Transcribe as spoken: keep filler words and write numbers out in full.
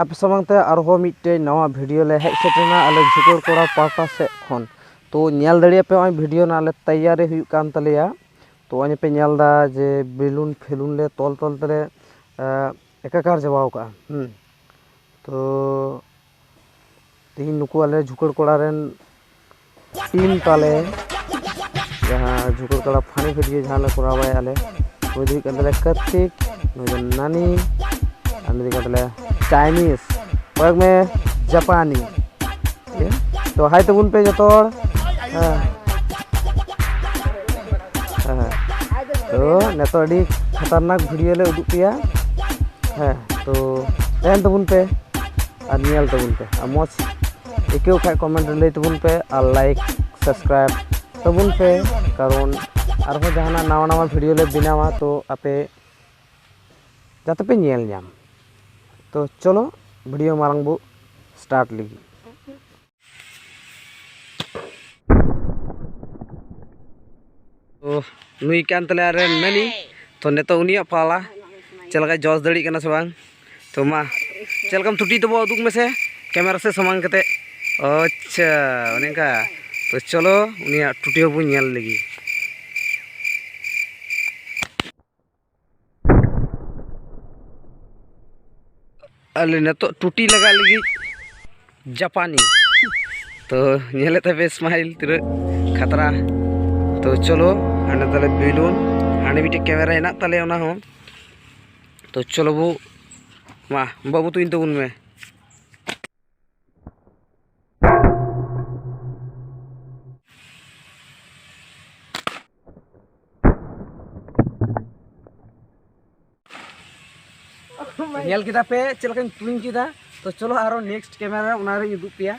ᱟᱯᱮ ᱥᱟᱢᱟᱝ ᱛᱮ ᱟᱨᱦᱚᱸ ᱢᱤᱫᱴᱮᱡ ᱱᱟᱣᱟ ᱵᱷᱤᱰᱤᱭᱳ ᱞᱮ ᱦᱮᱡ ᱥᱮᱴᱮᱨᱮᱱᱟ ᱟᱞᱮ ᱡᱷᱩᱠᱟᱹᱲ ᱠᱚᱲᱟ ᱯᱟᱦᱴᱟ ᱥᱮᱫ ᱠᱷᱚᱱ᱾ ᱛᱚ ᱧᱮᱞ ᱫᱟᱲᱮᱭᱟᱜ ᱯᱮ, ᱱᱚᱜᱼᱚᱭ ᱵᱷᱤᱰᱤᱭᱳ ᱨᱮᱱᱟᱜ ᱞᱮ ᱛᱮᱭᱟᱨᱤ ᱦᱩᱭᱩᱜ ᱠᱟᱱ ᱛᱟᱞᱮᱭᱟ᱾ ᱛᱚ ᱱᱚᱜᱼᱚᱭ ᱯᱮ ᱧᱮᱞ ᱮᱫᱟ ᱡᱮ ᱵᱮᱞᱩᱱ ᱯᱷᱮᱞᱩᱱ ᱞᱮ ᱛᱚᱞ ᱛᱚᱞ ᱛᱮᱞᱮ ᱮᱸ, ᱮᱠᱟᱠᱟᱨ ᱪᱟᱵᱟᱣ ᱠᱟᱜᱼᱟ᱾ ᱦᱩᱸ᱾ ᱛᱚ ᱛᱮᱦᱮᱧ ᱱᱩᱠᱩ ᱟᱞᱮ ᱡᱷᱩᱠᱟᱹᱲ ᱠᱚᱲᱟ ᱨᱮᱱ ᱴᱤᱢ ᱛᱟᱞᱮ, ᱡᱟᱦᱟᱸ ᱡᱷᱩᱠᱟᱹᱲ ᱠᱚᱲᱟ ᱯᱷᱟᱱᱤ ᱵᱷᱤᱰᱤᱭᱳ ᱡᱟᱦᱟᱸ ᱞᱮ ᱠᱚᱨᱟᱣ ᱵᱟᱲᱟᱭᱟ ᱟᱞᱮ, ᱱᱩᱭ ᱫᱚ ᱦᱩᱭᱩᱜ ᱠᱟᱱ ᱛᱟᱞᱮᱭᱟ ᱠᱟᱨᱛᱤᱠ, ᱱᱩᱭ ᱫᱚ ᱱᱟᱱᱤ, ᱟᱨ ᱱᱩᱭ ᱫᱚ ᱦᱩᱭᱩᱜ ᱠᱟᱱ ᱛᱟᱞᱮᱭᱟ ᱪᱟᱭᱱᱤᱡᱽ, ᱠᱚᱭᱮᱠ ᱢᱮ ᱡᱟᱯᱟᱱᱤ᱾ ᱴᱷᱤᱠ ᱜᱮᱭᱟ? ᱛᱚ ᱦᱟᱭ ᱛᱟᱵᱚᱱ ᱯᱮ ᱡᱚᱛᱚ ᱦᱚᱲ᱾ ᱦᱮᱸ᱾ ᱦᱮᱸ᱾ ᱛᱚ ᱱᱤᱛᱚᱜ ᱟᱹᱰᱤ ᱠᱷᱟᱛᱟᱨᱱᱟᱠ ᱵᱷᱤᱰᱤᱭᱳ ᱞᱮ ᱩᱫᱩᱜ ᱯᱮᱭᱟ᱾ ᱦᱮᱸ, ᱛᱚ ᱛᱟᱦᱮᱱ ᱛᱟᱵᱚᱱ ᱯᱮ ᱟᱨ ᱧᱮᱞ ᱛᱟᱵᱚᱱ ᱯᱮ, ᱟᱨ ᱢᱚᱡᱽ ᱟᱹᱭᱠᱟᱹᱣ ᱠᱷᱟᱡ ᱠᱚᱢᱮᱱᱴ ᱨᱮ ᱞᱟᱹᱭ ᱛᱟᱵᱚᱱ ᱯᱮ, ᱟᱨ ᱞᱟᱭᱤᱠ ᱥᱟᱵᱥᱠᱨᱟᱭᱤᱵ ᱛᱟᱵᱚᱱ ᱯᱮ, ᱠᱟᱨᱚᱱ ᱟᱨᱦᱚᱸ ᱡᱟᱦᱟᱱᱟᱜ ᱱᱟᱣᱟ ᱱᱟᱣᱟ ᱵᱷᱤᱰᱤᱭᱳ ᱞᱮ ᱵᱮᱱᱟᱣᱟ, ᱛᱚ ᱟᱯᱮ ᱡᱟᱛᱮ ᱯᱮ ᱧᱮᱞ ᱧᱟᱢ᱾ ᱛᱚ ᱪᱚᱞᱚ ᱵᱷᱤᱰᱤᱭᱳ ᱢᱟᱨᱟᱝ ᱵᱚ ᱥᱴᱟᱨᱴ ᱞᱮᱜᱮ᱾ ᱛᱚ ᱱᱩᱭ ᱠᱟᱱ ᱛᱟᱞᱮᱭᱟ ᱟᱨ ᱢᱮᱱᱤ᱾ ᱛᱚ ᱱᱤᱛᱚᱜ ᱩᱱᱤᱭᱟᱜ ᱯᱟᱞᱟ, ᱪᱮᱫ ᱞᱮᱠᱟᱭ ᱡᱚᱥ ᱫᱟᱲᱮᱭᱟᱜ ᱠᱟᱱᱟ ᱥᱮ ᱵᱟᱝ? ᱛᱚ ᱢᱟ, ᱪᱮᱫ ᱞᱮᱠᱟᱢ ᱴᱩᱴᱤ ᱛᱟᱵᱚ ᱩᱫᱩᱜ ᱢᱮᱥᱮ ᱠᱮᱢᱮᱨᱟ ᱥᱮᱫ ᱥᱟᱢᱟᱝ ᱠᱟᱛᱮ᱾ ᱟᱪᱪᱷᱟ, ᱚᱱᱮ ᱚᱱᱠᱟ᱾ ᱛᱚ ᱪᱚᱞᱚ ᱩᱱᱤᱭᱟᱜ ᱴᱩᱴᱤ ᱦᱚᱸᱵᱚᱱ ᱧᱮᱞ ᱞᱮᱜᱮ᱾ ᱟᱞᱮ ᱱᱤᱛᱚᱜ ᱴᱩᱴᱤ ᱞᱟᱜᱟᱜ ᱞᱟᱹᱜᱤᱫ ᱡᱟᱯᱟᱱᱤ᱾ ᱛᱚ ᱧᱮᱞᱮᱫ ᱛᱟᱯᱮ ᱥᱢᱟᱭᱤᱞ ᱛᱤᱱᱟᱹᱜ ᱠᱷᱟᱛᱨᱟ᱾ ᱛᱚ ᱪᱚᱞᱚ ᱦᱟᱸᱰᱮ ᱛᱟᱞᱮ ᱵᱮᱞᱩᱱ, ᱦᱟᱸᱰᱮ ᱢᱤᱫᱴᱮᱡ ᱠᱮᱢᱮᱨᱟ ᱦᱮᱱᱟᱜ ᱛᱟᱞᱮᱭᱟ ᱚᱱᱟ ᱦᱚᱸ᱾ ᱛᱚ ᱪᱚᱞᱚ ᱵᱚ, ᱢᱟ ᱵᱟᱹᱵᱩ ᱛᱩᱧ ᱛᱟᱵᱚᱱ ᱢᱮ᱾ ᱧᱮᱞ ᱠᱮᱫᱟ ᱯᱮ ᱪᱮᱫ ᱞᱮᱠᱟᱧ ᱛᱩᱧ ᱠᱮᱫᱟ᱾ ᱛᱚ ᱪᱚᱞᱚ ᱟᱨᱚ ᱱᱮᱠᱥᱴ ᱠᱮᱢᱮᱨᱟ ᱚᱱᱟ ᱨᱤᱧ ᱩᱫᱩᱜ ᱯᱮᱭᱟ᱾